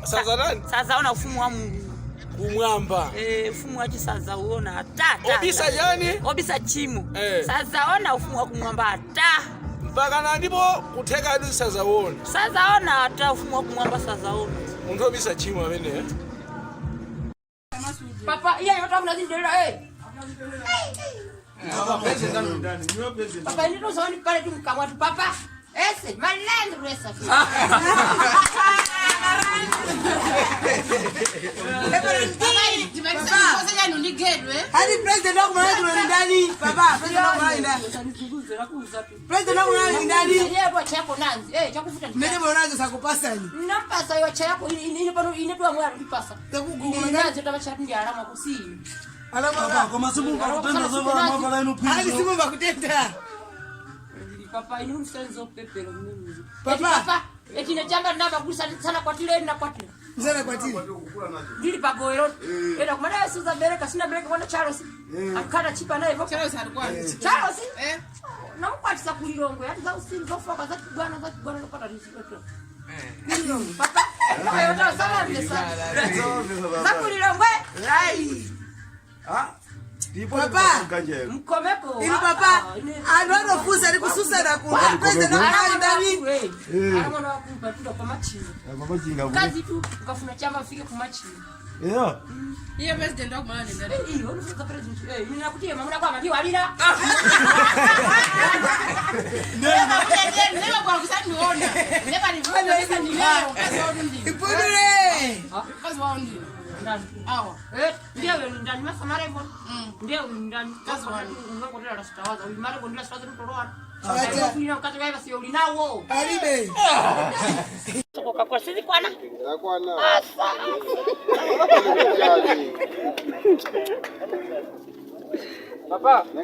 Sazatani? Sazaona ufumu wa Mulungu. Kumwamba. Eh, ufumu wache sazauona hata hata. Obisa chani? Obisa chimo. Eh. Sazaona ufumu wa kumwamba hata. Mpaka na ndipo kutheka adu sazaona. Sazaona hata ufumu wa kumwamba sazaona. Munthu obisa chimo amene. Eh? Papa, iya yote mnazindelea eh. Papa, ndio sawa pale tu mkamwa tu papa. Ese, malengo resa. Hadi president wako mwana ni ndani baba, president wako mwana ni ndani. President wako mwana ni ndani. Yeye kwa chako nanzi. Eh, chakufuta. Mimi mbona sakupasa ni. Nampasa yo chako ini pano ine tu amwa ndipasa. Takuguma Nanzi tabasha ndi alama kusini. Alama Koma simunga kutenda zovala mavala inu hadi pizzo. simu bakutenda. Papa, ini msenzo pepero mimi. Papa. Papa, ekine chamba naba kusa sana kwa tile na kwa tile. Mzana kwa tili. Ndili pagoero. Era kumana suza bereka sina bereka kwana Charles. Akana chipa naye voka. Charles alikuwa Charles. Eh. Namukwatisa kulilongo yati za usini zofoka za kigwana za kigwana lokata risiko. Kulilongo. Papa. Ayo ndo sana mbesa. Za kulilongo. Rai. Papa. Mkomeko. Ili papa andu anofusa ali kususa na kuna president wako mwana ni ndani. Mwana wakupa tuda kwa machini. Kazi tu ukafuna chama ufike kumachini. Yeah. Iye president wako mwana ni ndani. Eh, unofuka president. Eh, ninakutia mama kwa mandi walira. Never kwa kusaniona. Never ni ni leo kazi wao ndi. Ipudure. Kazi wao ndi. Ndani. Awa. Eh, ndio yo ndani masa marebo. Ndio ndani. Kazi wao. Unakotela rasitawaza. Ulimare ndila sitawaza mtoroa. Acha. Kulina ukati wewe sio ulinawo. Alibe. Sokoka kwa sisi kwana. Yakwana.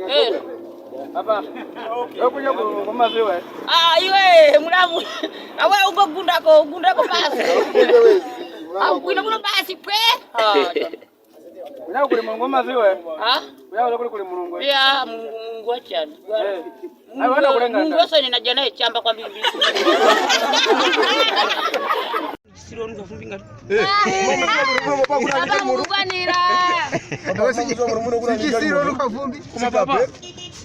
Eh. Papa. Yokuja kumaziwa. Ah, iwe mulamu. Awe uko gundako, gundako basi. Ah, kuino kuno basi pwe. Uya kuli Mulungu maziwa. Ah? Uya kuli kuli Mulungu. Ya Mungu Mungu achana. Eh. Ayo wana kulenga. Mungu wese ninaja naye chamba kwa mbili. Siro ndofumbi ngati. Baba mukwanira. Papa.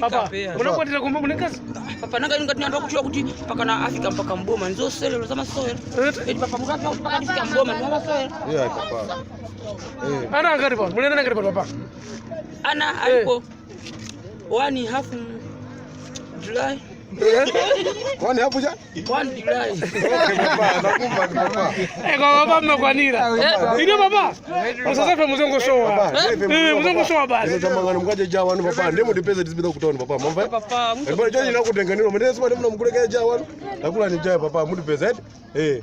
Papa. Unakwatira kumba munekazi. Papa nanga ngati nando kuchua kuti paka na Afrika mpaka mboma nzoselero za masowero. Eti papa mukaka mpaka ndifika mboma ndi masowero. Yeah, papa. Ana angati pa. Munena angati pa papa. Ana aliko 1 half July. Kwani hapo ja? 1 July. Okay, papa, nakumva ni papa. Eh, kwa papa mmekwanira. Ino papa. Musasafe muzongo sowa. Eh, muzongo sowa basi. Tamangano mukaje ja wanu papa. Ndemo ndipeze tisipita kutoni papa. Mamva. Papa Eh, bwana chaji nakutenganiro. Mende sima ndemo mkulekea ja wanu. Nakula ni ja papa mutipeze eti. Eh.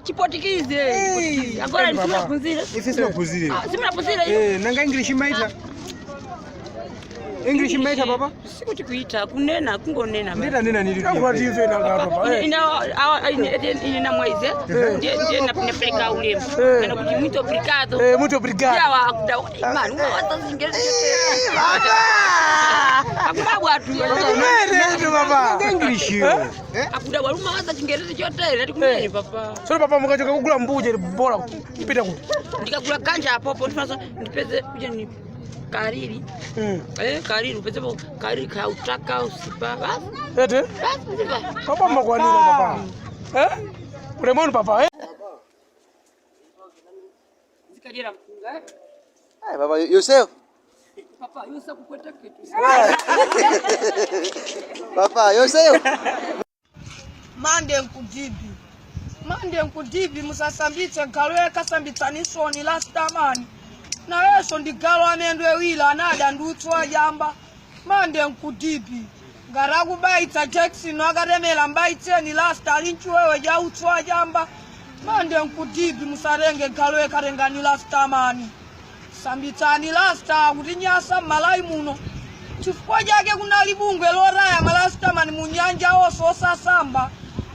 Chipotikize. Agora ndisimunaphunzire. Ife sinaphunzire. Simunaphunzire. Eh, nanga English maita. English maita papa. Sikuti kuita kunena kungonena. Ndita nena nili. Nakwatife nanga papa. Ine ine namwaize ndiye ndiye napeleka ulemu. Kana kuti muito obrigado. Eh, muito obrigado. Yawa akuda imani umawaza zingereza. Baba. Akudabwa tu. Kumene tu papa. English yo. Akudabwa umawaza chingereza chotere ati kumene papa. Sio papa mukachoka kugula mbuje bora kupita ku. Ndikagula ganja apopo ndifasa ndipeze kuja ni kariri. Eh, kariri upezepo kariri ka utaka usipa. Basi Ete? basi usipa. Papa mmakwanira papa. Eh? Ulemoni papa eh? Zikajera mkunga. Eh? Hey, Baba Yosef. Papa yusa kukweta kitu. Papa Yosef. Mande nkudibi. Mande nkudibi musasambitse galo ekasambitsanisoni lastamani. Nayenso ndi galo amendo ewiri anada ndi utsi wajamba. Mande nkudibi. Ngati akubayitsa Jackson akatemera mbayitseni lasta ali mchiwewe cha utsi wajamba. Mande nkudibi musatenge galo ekatengani lastamani. Sambitsani lasta kuti nyasa m'Malawi muno. Chifukwa chake kunali bungwe lotaya malastamani mu nyanja onse osasamba.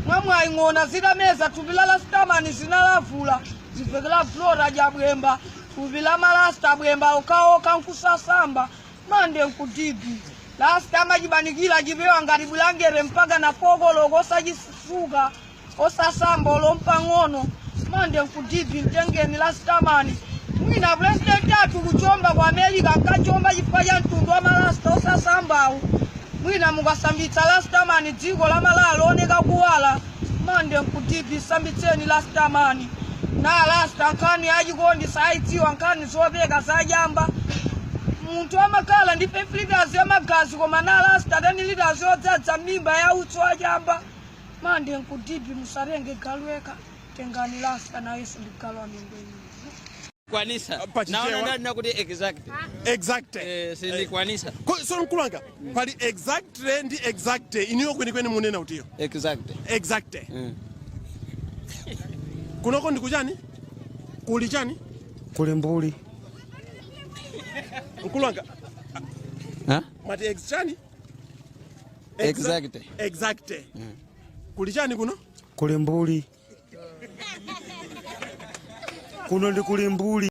Mwamwayi ng'ona zitameza thupi la lastamani zinalavula zivekera flora jabwemba thupi la malasta bwemba okhaokha nkusasamba. Mande nkudibi lasta amachibanikira chipewa ngati bulangere mpaka na fokoloko osachisuka. Osasamba olo mpang'ono. Mande nkudibi mtengeni lastamani. Mwina pulezidenti athu kuchomba ku America nkachomba chifukwa cha mtundu wa malasta osasambawu. Mwina mukasambitsa lastamani dziko la Malawi looneka kuwala. Mande nkudibi sambitseni lastamani. Na lasta nkhani yachikondi saidziwa, nkhani zopeka zachamba. Munthu amakhala ndi 5 liters ya magazi koma na lasta 10 liters yodzadza mimba ya utsi wachamba. Mande nkudibi musatenge galu yekha, tengani lasta nayenso ndi galu amendo iwo. Kwanisa. Pachichewa. Naona ndani nakuti exact. Exact. Eh, sindikwanisa. So mkulanga pali exactly ndi exact, iniyo kwenikweni munena utiyo? Exact. Exact. Kunoko ndi kuchani? Kuli chani? Kuli mbuli. Mkulanga. Ha? Mwati ex chani? Exact. Exact. Kuli chani kuno? Kuli mbuli. Kuno ndi kuli mbuli.